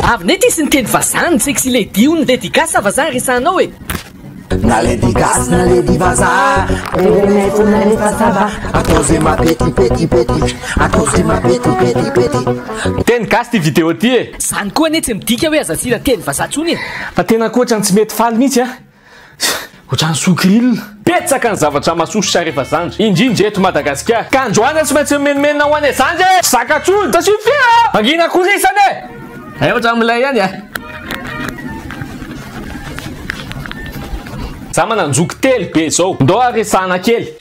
Avy ndray ty sy ny teny vazaha ny sexy lady hono lady gasy sa vazaha resahanao e? Na lady gasy na lady vazaha Revenay fona rehefa ça va Atao ze mapety pety pety Atao ze mapety pety pety Teny gasy ty video ty e! Zany koa anie tsy midika hoe aza asiana teny vazaha tsony e! Fa tena koa otrany tsy mety faly mihitsy a! Otrany sokiril. Betsaka ny zavatra masosotra rehefa zandry, indrindra eto Madagasikara. Ka androany aho tsy maintsy mimenomenona ho any zandry e! Tsy zaka tsony, ça suffit a! Mangina kosa isany e! Hay otrany milay ihany a! Za manan-joky telo be zao. Ndao ary resahana kely.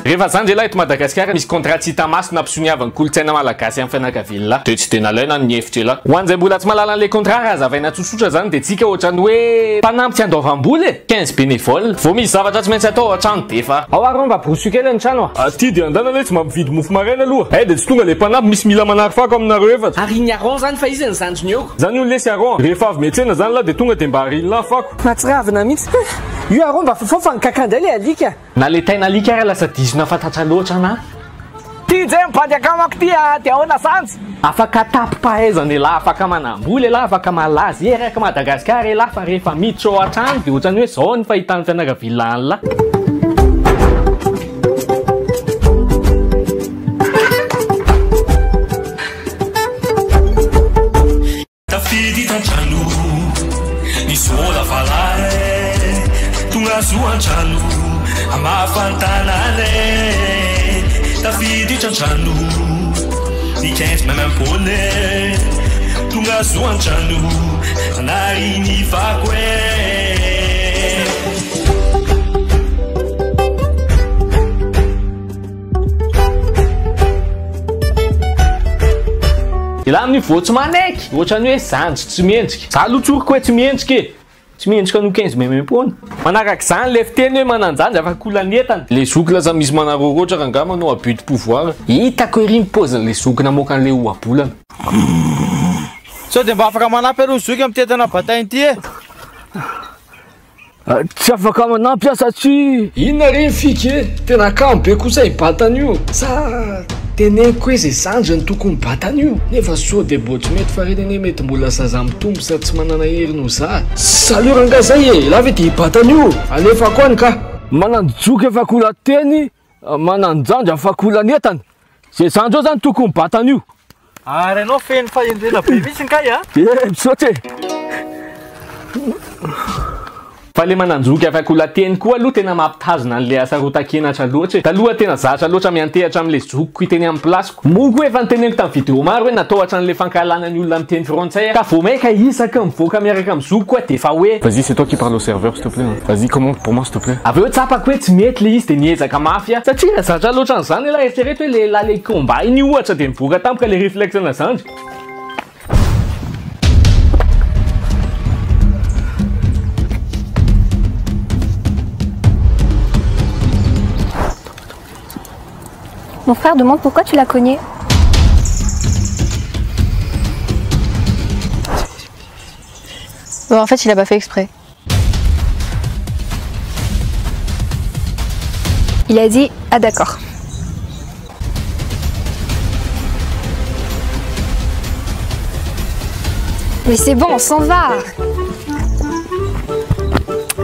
Rehefa zandry elah eto Madagasikara misy contrat tsy hita maso nampisoniavan'ny kolontsaina malagasy amin'ny fianakavian'lah. Dia tsy dia nalaina ny hevitra elah. Ho an'izay mbola tsy mahalala an'ilay contrat raha hazavaina tsotsotra zany dia tsika ohatran'ny hoe mpanampy tsy andoavam-bola e! 15 bénévoles. Vao misy zavatra tsy maintsy atao ao an-trano dia efa. Ao ary mba borosio kely ny trano a! Aty dia andana letsy mba mividy mofo maraina aloha. Hay dia tsy tonga ilay mpanampy misy mila manary fako aminareo efatra. Ary iny Aaron zany fa iza ny zandriny eo? Zany hono lesy Aaron a! Rehefa avy miantsena zany lah dia tonga dia mba arin'lah fako. Mahatsiravina mihitsy. Io Aaron mba fafao fa nikaka indray ilay alika. Na le tain'alika ara lasa diso nafantatra loatra anah. Ty njay mibandy akamako ty a, de ahoana sanjy? Afaka tapi-pahaizana elah, afaka manambola elah, afaka malaza eraky Madagascar elah fa rehefa miditra ao an-trano dia ohatran'ny hoe zao ny fahitan'ny fianakaviana an'lah. Tafiditra an-trano ny sola falahy Tonga soa an-trano hamafa ny tanàna e Tafiditra an-trano ny 15 maimaim-poana e Tonga soa an-trano hanary ny fako e. Elah amin'io vao tsy manaiky, ohatran'ny hoe zandry tsy mendrika. Za aloha tsoriko hoe tsy mendrika e! Tsy mendrika an'io 15 maimaimpoana. Manarak'izany le fiteny hoe manan-janjy afaka olanetana. Le zoky lasa misy manararaotra rangahy manao abus de pouvoir. Hitako ery ny paozin'le zoky namoaka an'le ohabolana. Sao dia mba afaka manampy aloha zoky amin'ity entana bataina ity e? Tsy afaka manampy aho satria. Inona re ny fika e? Tena kamo be kosa hibata an'io. Sa teneniko hoe zay zandriny tokony hibata an'io? Nefa sao dia mbô tsy mety fa reny anie mety mbola zaza mitombo sady tsy manana hery noho za. Salut rangah zay e! Elah ve dia hibata an'io? Alefako any ka! Manan-joky efa kola teny, manan-jandry afa-kolanetana. Zay zandry eo zany tokony mibata an'io. Ary ianao feno fahendrena be mihitsy kay a! Eh, misaotra e! Fa le manan-joky afak'ola-teny koa aloha tena mampitazona an'le hasarotan-kenatra loatra e! Taloha tena zatra loatra miantehatra amin'le zokiko hiteny amin'ny plasiko. Moa koa efa noteneniko tamin'ny video maro hoe natao hatramin'le fankahalana ny olona miteny frantsay aho ka vao maika isaky ny mivoaka miaraka amin'ny zokiko aho dia efa hoe. Vas-y c'est toi qui parle au serveur s'il te plaît hein. Vas-y commande pour moi s'il te plaît. Avy eo tsapako hoe tsy mety le izy dia niezaka mafy aho. Satria raha zatra loatra an'izany ialahy eritrereto hoe lehilahy le combat iny ohatra dia mivoaka tampoka le reflexe ana zandry. Mon frère demande pourquoi tu l'as cogné. Bon, en fait, il a pas fait exprès. Il a dit Ah d'accord. Mais c'est bon, on s'en va.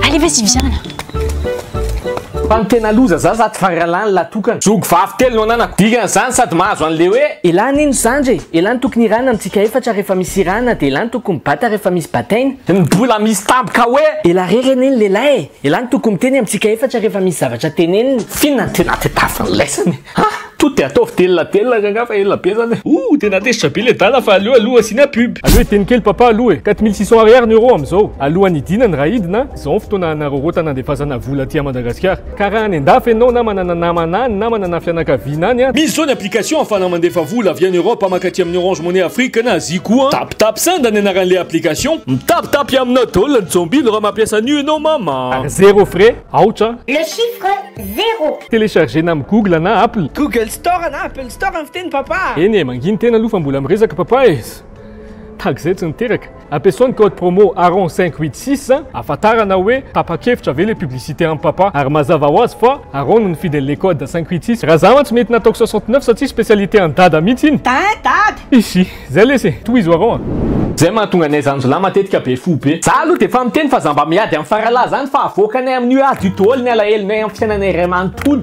Allez, vas-y, viens là. Fa ny tena loza za sady faralany la tokana. Zoky vavy telo no ananako. Dikan'izany sady mahazo an'le hoe. Elah anie no zandry e! Elah no tokony hirana amintsika efatra rehefa misy hirana dia elah no tokony mibata rehefa misy bataina. Ny mbola misy tampoka hoe. Elah rery anie ny lehilahy e! Elah no tokony miteny amintsika efatra rehefa misy zavatra tenenina. F'inona no tena tetavin'ny laisany e? Ha! To dia ataovy delona delona rangahy fa ela be zany e! Ouh tena tezitra be le dala fa aleo aloha asiana pub. Aleo hiteny kely papa aloha e! 4600 ariary ny euro amizao. Alohan'ny hidinany raha hidina, izao ny fotoana hanararaotana andefasana vola aty Madagasikara. Ka raha any andafy ianao na manana namana any na manana fianakaviana any an. Misy izao ny application ahafahana mandefa vola avy any Europe mankaty amin'ny Orange Money Afrique na Asie koa. Tap tap send ny anaran'ilay application. Mitapitapy aminao daholo ny jômbilo raha mampiasa an'io ianao mama. Ary zéro frais, aotra. Le chiffre zéro. Télécharger-na amin'ny Google na Apple. Google Store na Apple Store ny fiteny papa a! Eny e, manginy tena aloha fa mbola miresaka papa e! Tahak'izay tsy niteraka. Ampiasao ny code promo Aaron 586 ahafantarana hoe tapa-kevitra ve le publicité an'i papa. Ary mazava ho azy fa Aaron no nifidy an'le code 586. Raha za mantsy mety nataoko 69 satria spécialité an'i dada mihitsy iny. Dada! Izy! Zay lesy e! Tohizo Aaron a! Zay mahatonga anay zandrilahy matetika be fo be. Za aloha de efa miteny fa za mba miady amin'ny faralahy zany fa avoakanay amin'io ady io daholo ny alahelonay amin'ny fiainanay iray manontolo.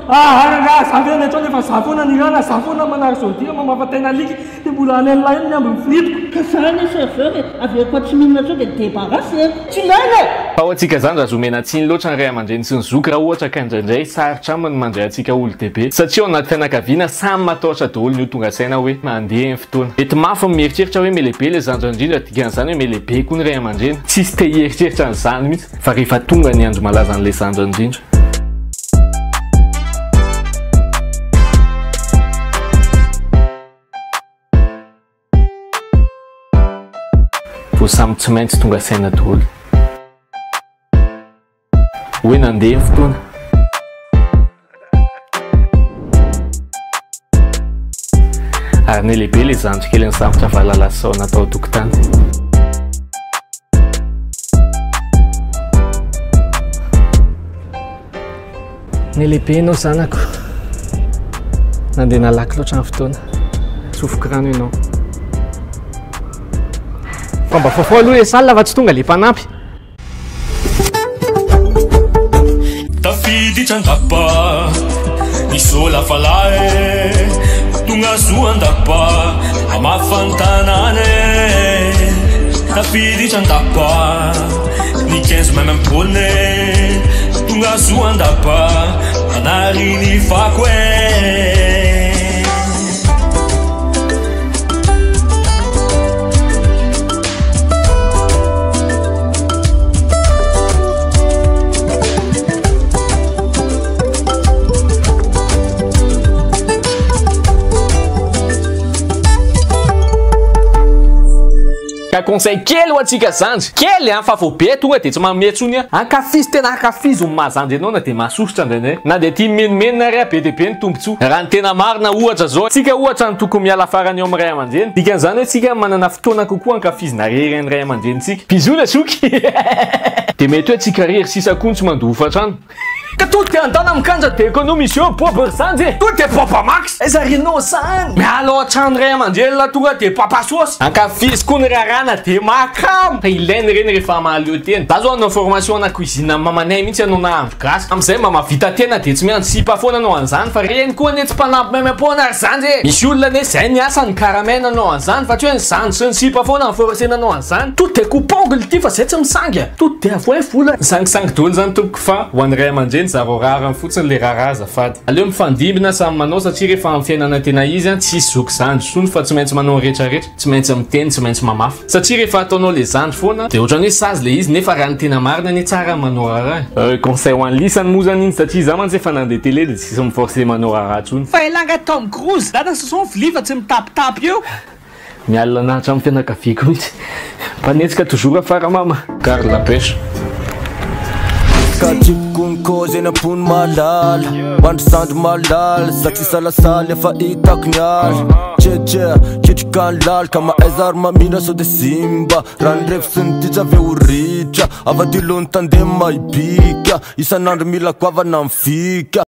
Ah rangaha za ve any an-trano efa za foana nirana, za foana manary zaodia mamafa tain'alika dia mbola alain'lah eny ny ambin'ny fritiko. Ka za anie serveur e, averiko atsy mihinana tsony dia débarrasse e. Tsy ilaina e! Fa ho antsika zandry azo omena tsiny loatra ny ray aman-dreny sy ny zoky raha ohatra ka indraindray sarotra aminy ny mandray antsika olon-dehibe satria ao anaty fianakaviana samy matahotra daholo ny ho tonga saina hoe mandeha ny fotoana. Mety mafy ny mieritreritra hoe melehibe ilay zandry indrindra dikan'izany hoe melehibe koa ny ray aman-dreny. Tsisy te hieritreritra an'izany mihitsy fa rehefa tonga ny andro malazan'ilay zandry indrindra. Vao samy tsy maintsy tonga saina daholo. Hoe nandeha ny fotoana. Ary ny lehibe ilay zandry kely nisambotra valala saona tao an-tokotany. Ny lehibe ianao zanako. Nandeha nalaky loatra ny fotoana. Tsofiko rano ianao. Fa mba fafao aloha e salle fa tsy tonga le mpanampy. Tafiditra an-dapa ny sola falahy e, tonga soa an-dapa hamafa ny tanàna e. Tafiditra an-dapa ny 15 maimaim-poana e, tonga soa an-dapa hanary ny fako e. Ka conseil kely ho antsika zandry, kely an fa vao be tonga dia tsy manome intsony an, ankafizo tena ankafizo ny maha zandry anao na dia mahasosotra indraindray, na dia tia mimenomenona ary be dia be ny tombotsoa. Raha ny tena marina ohatra zao, tsika ohatra no tokony miala farany eo amin'ny ray aman-dreny, dikan'izany hoe tsika manana fotoana kokoa ankafizina rery ny ray aman-drenintsika. Bisous le zoky! Dia mety hoe tsika rery sisa koa no tsy mandoa hofantrano. Ka to de andana mikanja de economie jeu bob ry zandry e! To de boba max! Aiza ry nao zany? Miala ao an-trano ray aman-dreny lah tonga de papa sauce! Ankafizo koa ny rarana de mahakamo! Fa ilaina ireny rehefa mahaleo tena. Za zao hanao formation ana cuisine amin'ny mamanay mihitsy hanao nahandro gasy. Amin'izay mba mahavita tena de tsy miandry sipa foana hanao an'izany fa reny koa anie tsy mpanampy maimaim-poana ry zandry e! Misy olona anie zay ny asany karamaina hanao an'izany fa tsy hoe ny zandry sy ny sipa foana no forcena hanao an'izany. To de coupe ongle ity fa zay tsy misangy a! To de avoay vola. Misangisangy daholo zany tompoko fa ho an'ny ray aman-dreny zarao rariny fotsiny le raharaha azafady. Aleo mifandimby na samy manao satria rehefa amin'ny fiainana tena izy an tsisy zoky zandry tsony fa tsy maintsy manao ny rehetra rehetra, tsy maintsy miteny, tsy maintsy mamafa. Satria rehefa ataonao le zandry foana de ohatran'ny hoe sazy le izy nefa raha ny tena marina anie tsara ny manao raharaha e. Conseil ho an'lisany moa zany iny satria za mantsy efa nandeha télé de tsisy mi-forcer manao raharaha tsony. Fa elah nga Tom Cruise, dada soso ny vilia fa tsy mitapitapy eo. Mialona anah hatramin'ny fianakaviako mihitsy. Mpanetsika toujours afara mama. Garde la pêche. Ka tiako ny kôzy eny am-pony malala Mandry sandry malala Za tsy salasala efa hitako ny ala Tse kitrika ny lala Ka mahaiza ary mamindra sao de simba Raha ny revy sy ny titra avy eo ritra Avadilo ny tandem mahibika Isan'andro mila goavana ny fika.